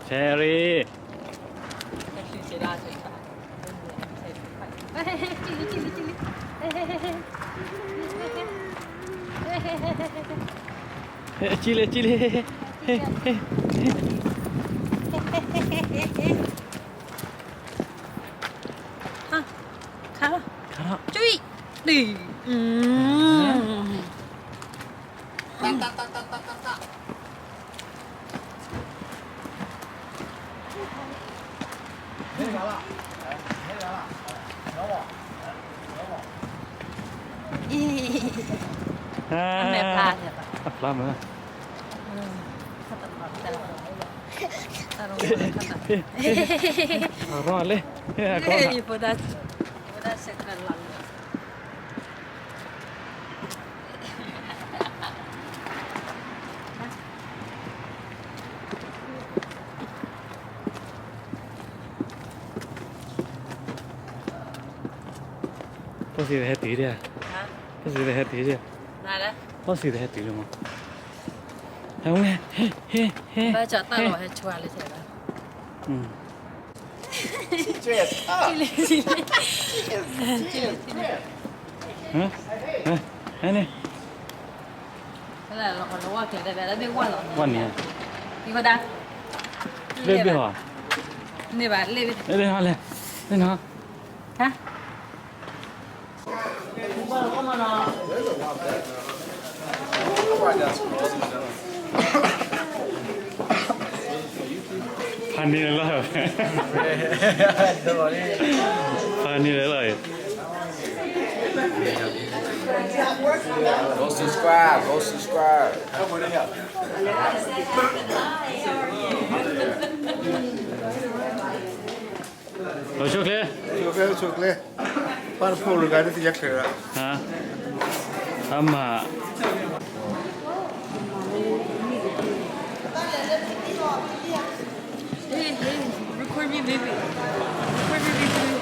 Cherry. ကံလ့ ကံလ့ ခါလီၤ ခါလီၤ ကံလ့ အဖျါမး အရီၣ်လဲၣ် အရီၣ် ဖီၣ်စံးတဟဲတုၤဒၣ်, ဖီၣ်စံးတဟဲတုၤဒၣ်, ဖီၣ်စံးတဟဲတုၤလၢမး, ဟဲဝဲ, ဟဲ, ဟဲ, ဟဲ, ဘၣ်ကၠီတၢ်လီၤဟဲဆှါလၢထဲဘၣ်, ဟဲန့ၣ်, ဝဲန့ၣ်, လ့ၣ်ဘ့ၣ်ဟီ, န့ၣ်ဘၣ်လ့ၣ်ဘ့ၣ်, လ့ၣ်ဘ့ၣ်ဟီလဲၣ်, လ့ၣ်နီၤ, ဟါ ဖးန့ၢ်လၢလီၤ, ဖးန့ၢ်လၢလီၤ, Go subscribe, go subscribe. လီၤဆိကျဲ, ဆိကျဲ, ဆိကျဲ, ပၢ်တဖိးလီၤဂၤဒ်သိးယဲၢ်ချၢးလီၤ, ဟါ, အမၤ Hey, hey, record me, baby. Record me, baby.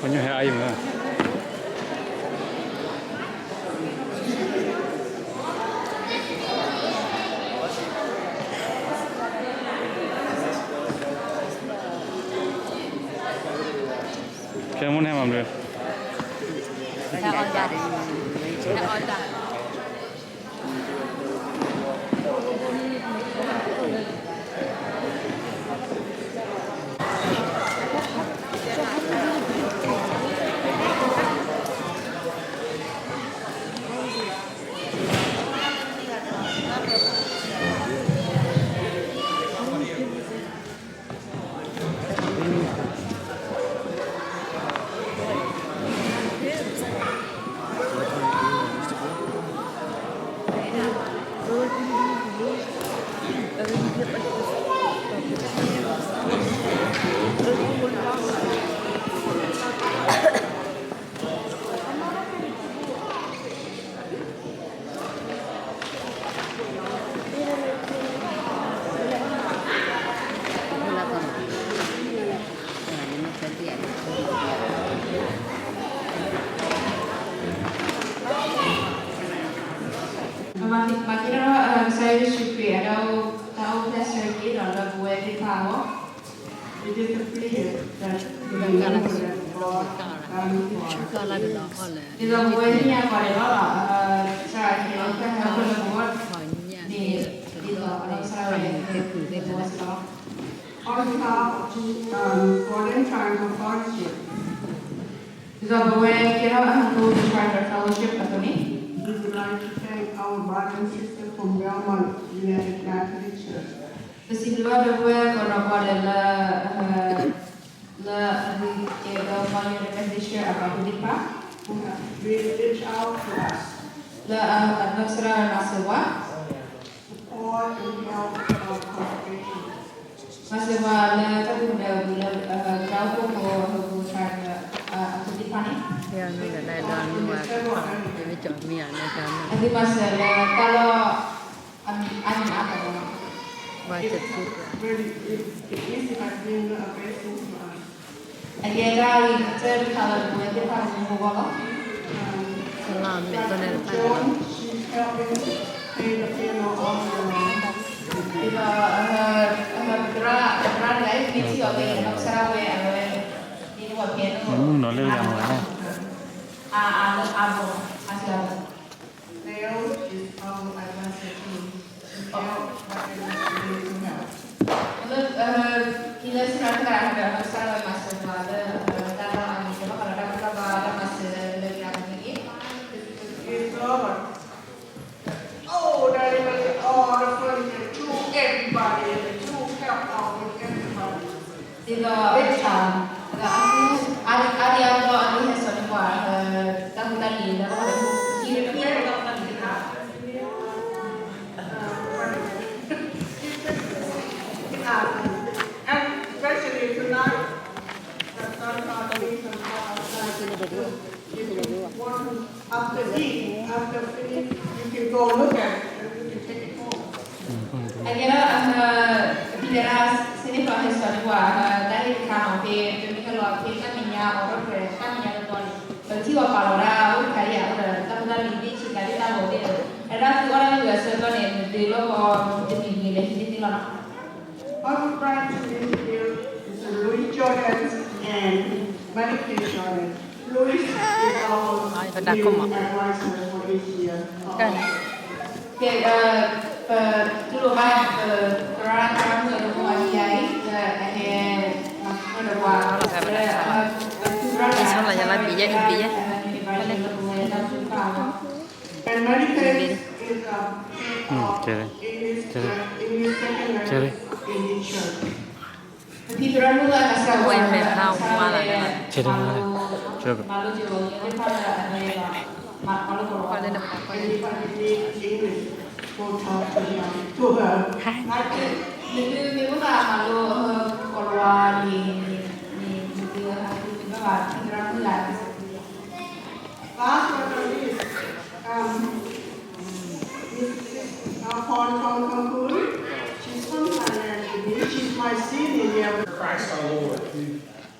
Panyuh hai air mah. Kaya mana yang ambil? Màkìrô, Kêsayê Yêsu Krist a dôk, a dôk test kê dôk lơ pawê thípá ôh. It is a pleasure that we know that God, um, is our way here for a lot of, uh, Sarah Hill, the help of the Lord. On behalf of, um, Golden Triangle Fellowship, ဒီးပဝဲကဲထီၣ်အဟံၣ်ဖိ The Triangle Fellowship အသိးန့ၣ်, we would like to thank our brother and sister from Belmont United Methodist Church. ပစံးဘျုးဘၣ်ဒီပုၢ်ဝဲၢ်ကိးနီၢ်ဂၤဒဲးလၢ လၢအဂ့ၤကဲဒီး Belmont United Methodist Church အပှၤဖိသ့ၣ်တဖၣ် who have really reached out to us, လၢအနီၢ်ကစၢ်ဒၣ်ဝဲမၤစၢၤပှၤ to pour in help our congregation. မၤစၢၤပှၤလၢတၢ်ဒုးနဲၣ်အပူၤလၢ ကဒါအိၣ်ဖှိၣ်ဖိ ဟၢဖိ tribe အဖိသ့ၣ်တဖၣ်န့ၣ်, အသုမၤစၢၤလၢတၢ်လီၢ် အမံၤအါမံၤအါမံၤ အါမံၤအါမံၤ Really, it, it is, has been a blessing to us. အကဲဒၣ်ဝံၤကစၢၢ်တခါလၢပဝဲသ့ၣ်တဖၣ်အဂီၢ်လီၤ. Um, John, she's helping pay the funeral of the ဒီး အဟ အဟ သရၣ် သရၣ်တဂၤအံၤ မ့ၢ်ထံၣ်အီၤဖဲအံၤ အနီၢ်ကစၢ်ဒၣ်ဝဲ အဝဲ ဒ်န့ၣ်ဝဲဖဲန့ၣ် မုၢ်နီၤလၢယၤမၤ အ အ အ အ Leo is our advisor too. She help whatever she need to help. လၢ အ လၢစရၣ်တဂၤဒီး အနီၢ်ကစၢ်ဒၣ်ဝဲမၤစၢၤပှၤလၢ အ တၢ်လီၢ်အါမံၤ တဘၣ်ဃးဒီးတၢ်ဘူၣ်တၢ်ဘါ တၢ်မၤစၢၤလၢကလၤပူၤန့ၣ် His, his daughter. Oh, that is all the furniture to everybody and to help out with everybody. ဒ်သိး အ အ အါဒံအါဒံအါဒီး အဒိဟဲစိာ်န့ၢ်ပှၤ တၢ်ဖိတၢ်လံၤလၢ And especially tonight, the sun is out, the sun is out. If you want to, after this, after finish, you can go look at it and you can take it home. အကဲဒီး အ ပှၤတဲဒၣ် စ့န့ၣ်ပှၤဟဲစိာ်န့ၢ်ပှၤ တၢ်ဟ့ၣ်တခါနီၤ ဖဲ ပမ့ၢ်ဟဲလီၤဖဲတၢ်မဲာ်ညါအီၤဒီး တၢ်မဲာ်ညါတတီၤန့ၣ် ပထံၣ်ပှၤပာ်လီၤဒၣ်အိၣ်တခါအံၤ အအိၣ်ဒီးတၢ်ဖိတၢ်လံၤသ့ၣ် ဆံးကျါသ့ၣ်တၢ်ဂီၤသ့ၣ်ဒီး အဒၣ်သုအီၣ်ဒၣ်မုၢ်အဆၢကတီၢ်န့ၣ် နဒုးလီၢ်ဃီ တမံၤဂ့ၤလဲၣ်ဟံးန့ၢ်သ့လီၤနီၤ. Our friend to meet you is Louis Jordan and Mary Kay Jordan. Louis is our new advisor for this year. ကဲ ပ ပတူၢ်လိာ်ဘၣ် ပသရၣ်သရၣ်မုၣ်အဒိၣ်မုၣ်အဟံၣ်အံၤ လၢအဟဲ မၤစၢၤဒီးပှၤ လၢအမၤစၢၤဒီးပှၤ And Mary Kay is a, English, English second language in the church. ပဖံသရၣ်မုၣ်အကစၢ်ဝဲ မၤလိ မၤလိက့ၤဝဲ မၤလိက့ၤဝဲ English, go talk to him, to her. နသုမ့ၢ်ဘၣ်မၤလိ ကိၤလၤဝါန့ၣ် နသုမ့ၢ်ဘၣ်ဖံသရၣ်မုၣ်လၢ Last but not least, um, Missus Thorn Thorn Thorn Khun, she's from Thailand with me. She's my senior year. Christ our Lord, who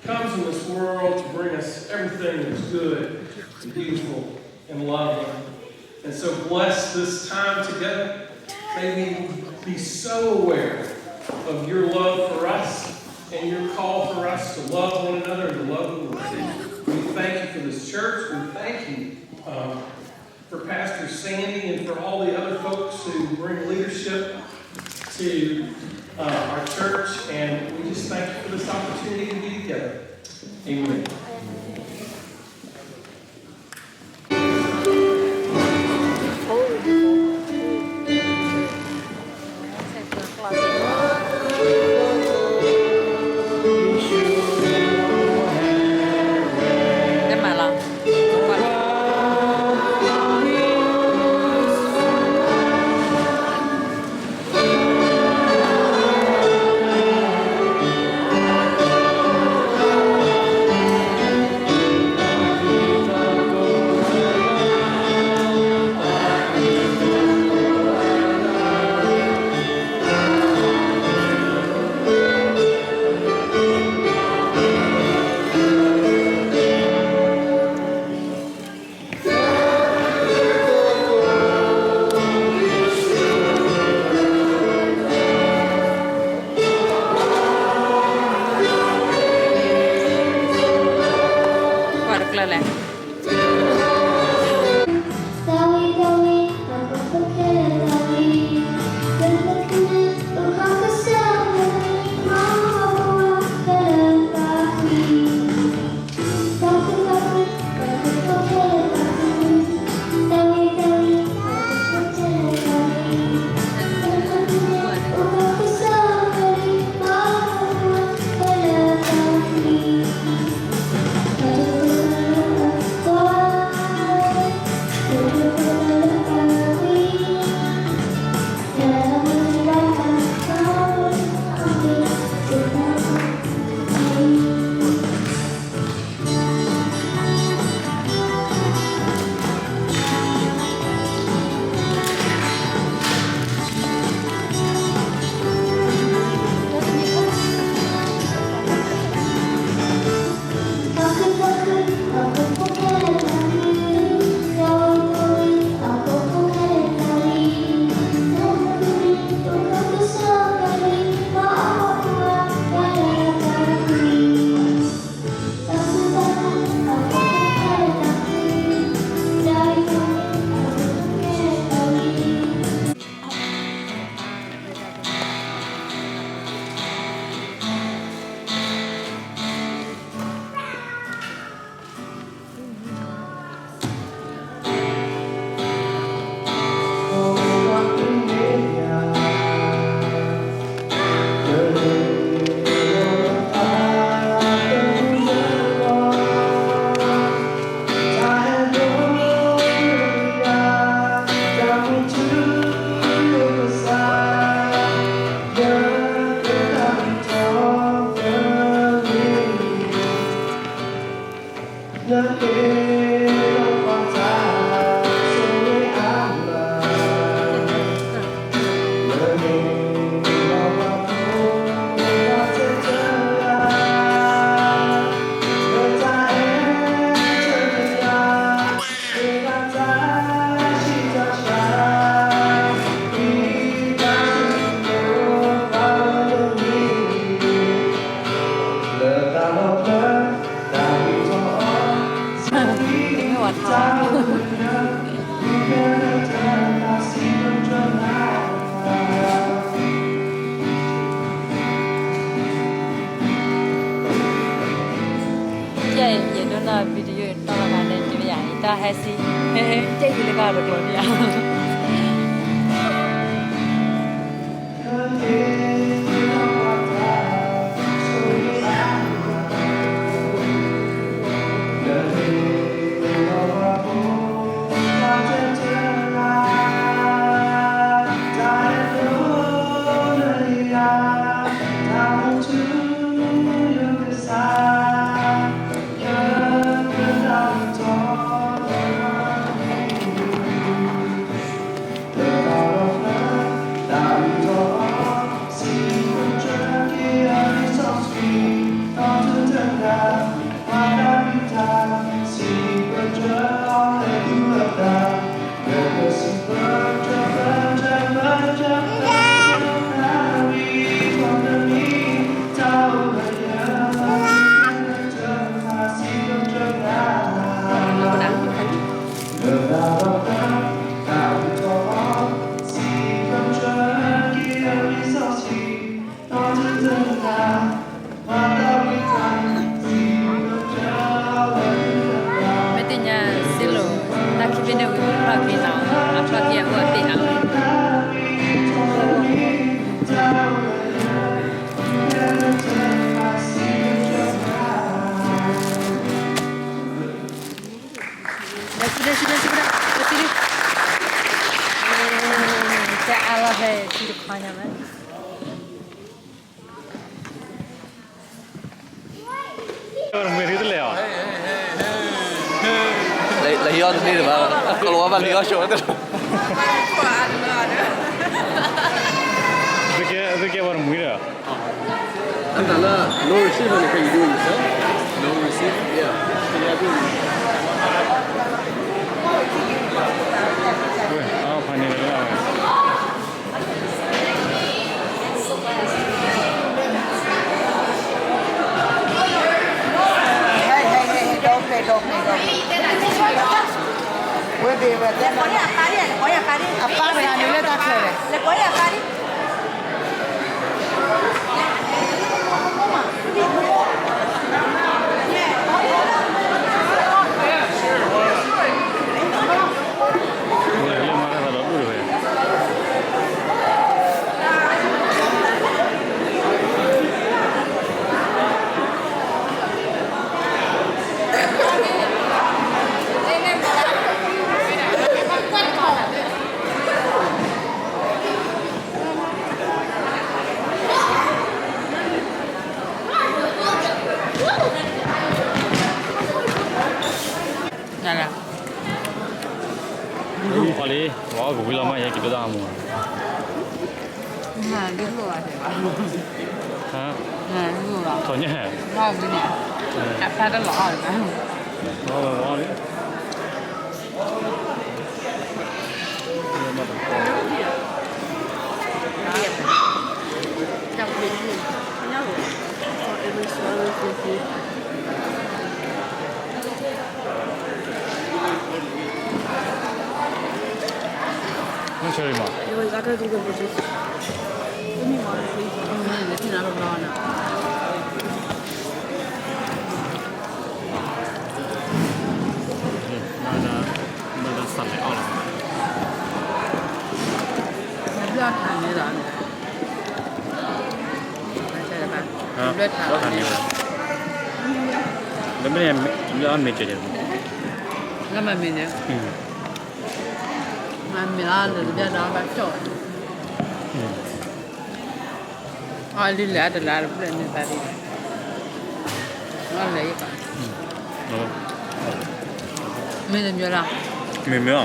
comes in this world to bring us everything that's good and beautiful and lovely. And so bless this time together. May we be so aware of your love for us and your call for us to love one another and to love the Lord. We thank you for this church. We thank you, um, for Pastor Sandy and for all the other folks who bring leadership to, uh, our church. And we just thank you for this opportunity to be together. Amen. ကွၢ်တကျၢၢ်လဲၣ်. ဟဲစံ, ဟဲဟဲကဲယံာ်လၢကဒီးကျိးဒံးဧါ. Mete nya silo, taki bene wi plaki na, a plaki a ua te a. မ့ၢ်တလဲၤအီၤ, လၢဟံၣ်အီၣ်တန့ၢ်တဘၣ်, ကလီၤဝါဘၣ်လံအီၣ်ဆိးဝဲတလီၤ, သုကဲဝဲတမှံၤဒီး အတၢ်လၢ no receipt န့ၣ် can you do it yourself? No receipt? Yeah. Can you do it? Wait, I'll find it out. Hey, hey, hey, hey, don't play, don't play, don't play. We'll be right there. အပၢ်တဂၤန့ၣ်လၢတၢ်ချၢလဲၣ်. အီၣ်လံ, ဝဲအီၣ်ကဝံၤလီၤမး ယဟဲက့ၤဒိၣ်တၢ်မူ, မၤဒိၣ်လီၤဘၣ်, ဟါ, မၤဒိၣ်လီၤ, ထီၣ်ညါ, အီၣ်ဝံၤန့ၣ်, အဖျါတလီၤအီၣ်လီၤ, အီၣ်လီၤ, မ့ၢ်ဆၢလံမး, မ့ၢ်ဒၣ်စးလဲၤအီၣ်လီၤ, ဘျီထါန့ၣ်လီၤ, ဘျီထါန့ၣ်လီၤ, လၢမ့ၢ်န့ၣ် ဘျီအီၣ်မ့ၤကဲးကဲး, လၢမၤမ့ၤန့ၣ်, မၤမ့ၤလီၤ လၢတဘျီဒီးဘၣ်ကၠီၣ်, အီၣ်လံလဲၣ် အတလါတဖျၢၣ်န့ၣ်သးဒ်, အီၣ်လဲၣ်, မ့ၢ်တမံၤလီၤ, မ့ၢ်မ့ၢ်အီၤ,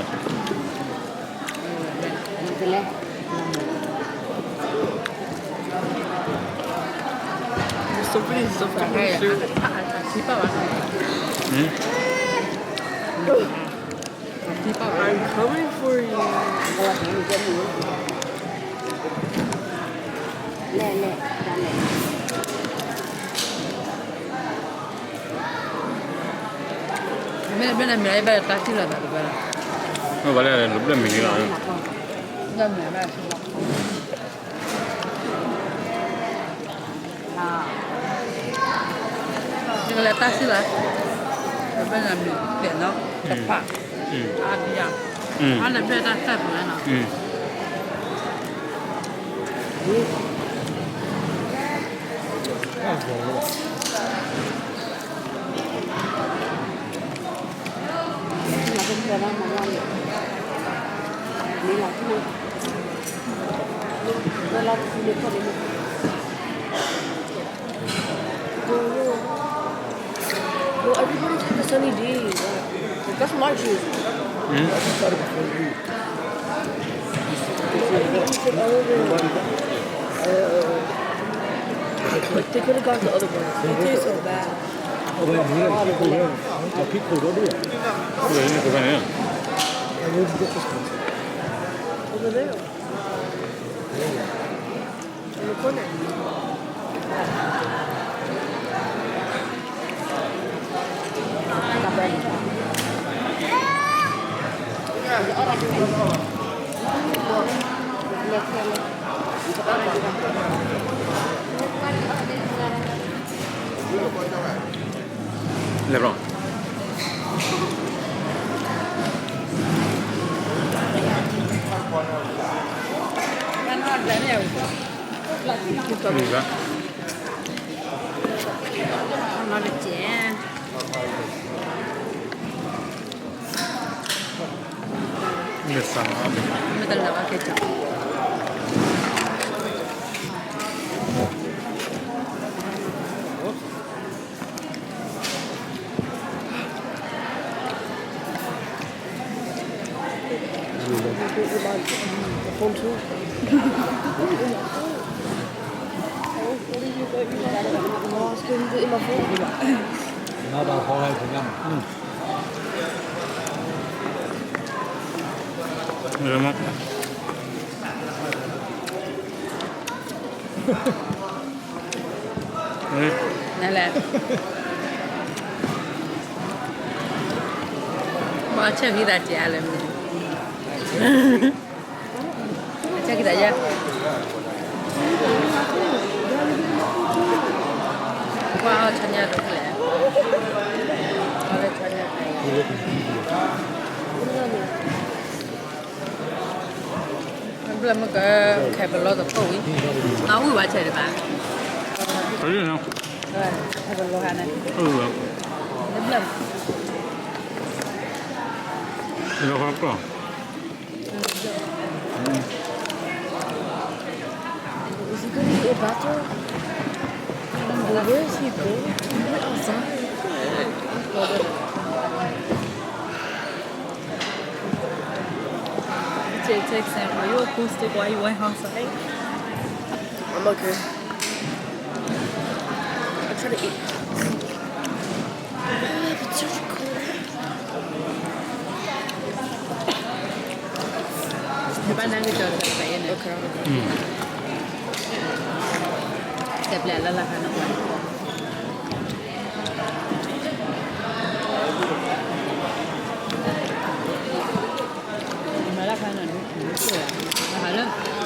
မ့ၢ်ဘၣ်နမံၤလၢဘၣ်တၢ်ထံၣ်လီၤသးတဘၣ်လီၤ, မ့ၢ်ဘၣ်လၢလၢဘျၢၣ်မံၤလီၤ, ဘၣ်မံၤဘၣ်ထံၣ်လီၤ, နကလဲၤတၢ်ထံၣ်လီၤ, ဘၣ်နမံၤတဲနီၤ တပာ်, အါဒံးယၤ, အါလၢဘျဲၣ်တၢ်သၢပူၤနီၤ. No, everybody's had a sunny day. That's my shoes. They could have got the other one. They taste so bad. Over there. In the corner. Nala. ဘၣ်ဆၢဂံၢ်သးကဲလၢမ့ၢ်, ဆၢဂံၢ်သးယဲ, ကွၢ်အီၣ်ဆီညၣ်တဖျၢၣ်, အီၣ်လၢဆီညၣ်တဖျၢၣ်, ဘျၢၣ်မ့ၢ်ကခဲပလီသကိးဝံၤ, အဝံၣ်ဝဲဆဲးတဘၣ်, ခဲပလီခါန့ၣ်, ဘျၢၣ် Is he gonna eat a bathroom? Where is he going? Where is he? Jay texts him, "Are you acoustic? Why you went outside?" I'm okay. I'm trying to eat. တဘျီလၢ်လၢ်ခါန့ၣ်, မၤလၢ်ခါန့ၣ်, မၤလၢ်ခါန့ၣ်,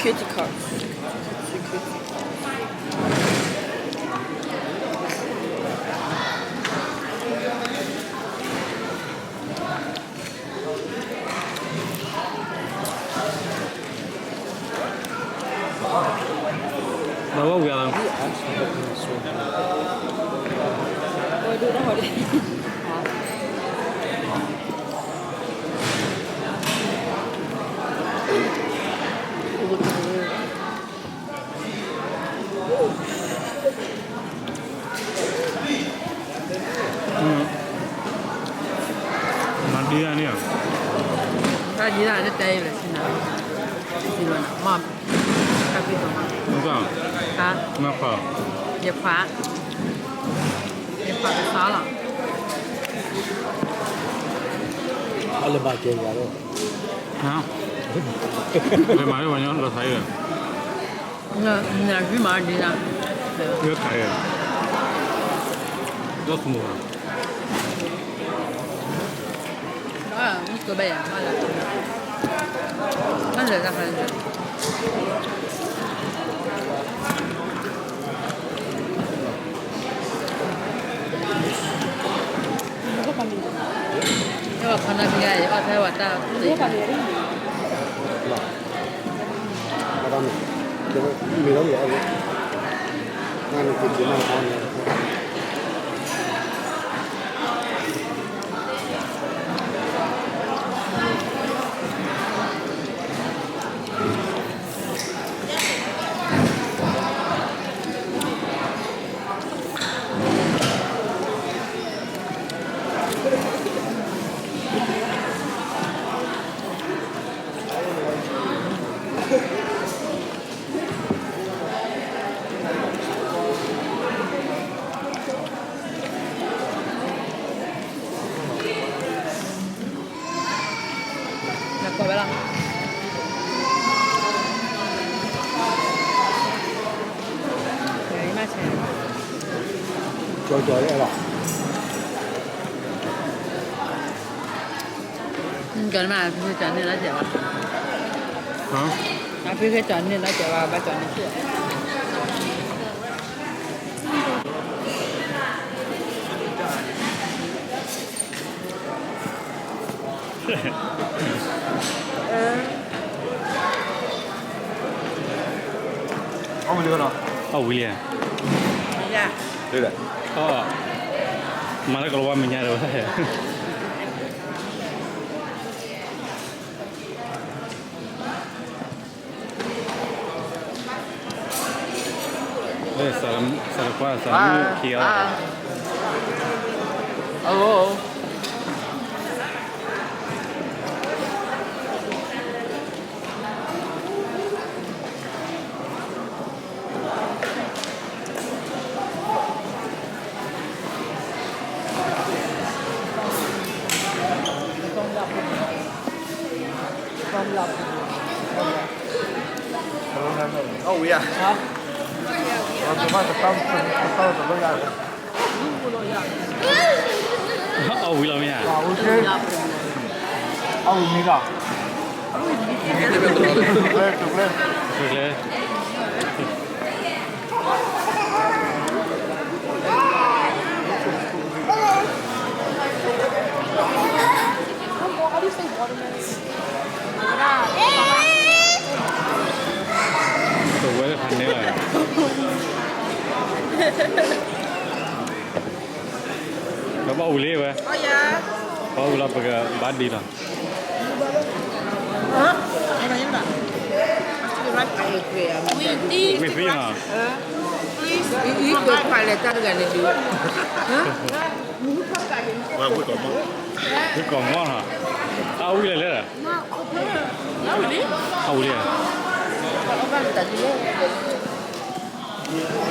Kitty cats. Kitty cats. မၤဒံးဒၣ်န့ၣ်, မၤဒံးဒၣ်န့ၣ်တဲအံၤလဲၣ်, စံးနၤ, စံးဘၣ်နၤ, မ့ၢ်, မ့ၢ်, ယခွါ, ယခွါကစၢ်လီၤ, အလၢဘၣ်ကဲယၤလီၤ, လၢမၤလၢပှၤညီလီၤသးအံၤလီၤ, နၤဖံမၤဒံးနၤ, လၢခါအံၤ ဒီးသူၣ်မုၢ်ဘၣ် မုၢ်ကဘၣ်ယၤ မ့ၢ်လၢ မ့ၢ်လၢတၢ်ခါန့ၣ် မ့ၢ်ဒီးမ့ၢ် မ့ၢ်ဒီးမ့ၢ် နကွၢ်ဝဲလီၤ. ကၠီကၠီလီၤ. ကၠီန့ၣ်မး ဖဲကၠီန့ၣ်လီၤကဲးဘၣ်. ဖဲကၠီန့ၣ်လီၤကဲးဘၣ် ဘၣ်ကၠီန့ၣ် အီၣ်ဝံၤလံ, မၤလၢကလီၤဝါမဲာ်ညါဒီးဝဲ စးတကွၢ် စးမုၢ်ခံဂၤလီၤ.အီၣ်ဝံၤလီၤမ့ၢ်ဧါ. အီၣ်ဝံၤမ့ၢ်လီၤ. ဝဲဖးန့ၣ်လီၤ. ကဘၣ်အီၣ်ဝံၤလံဝဲ, ဘၣ်အီၣ်ဝံၤလီၤ ပကဘၣ်ဒံးလီၤ. မ့ၢ်သံနီၤ, ဝဲကီၢ်မီၢ်နီၤ, အီၣ်ဝံၤလံလဲၣ်, အီၣ်ဝံၤလံဧါ.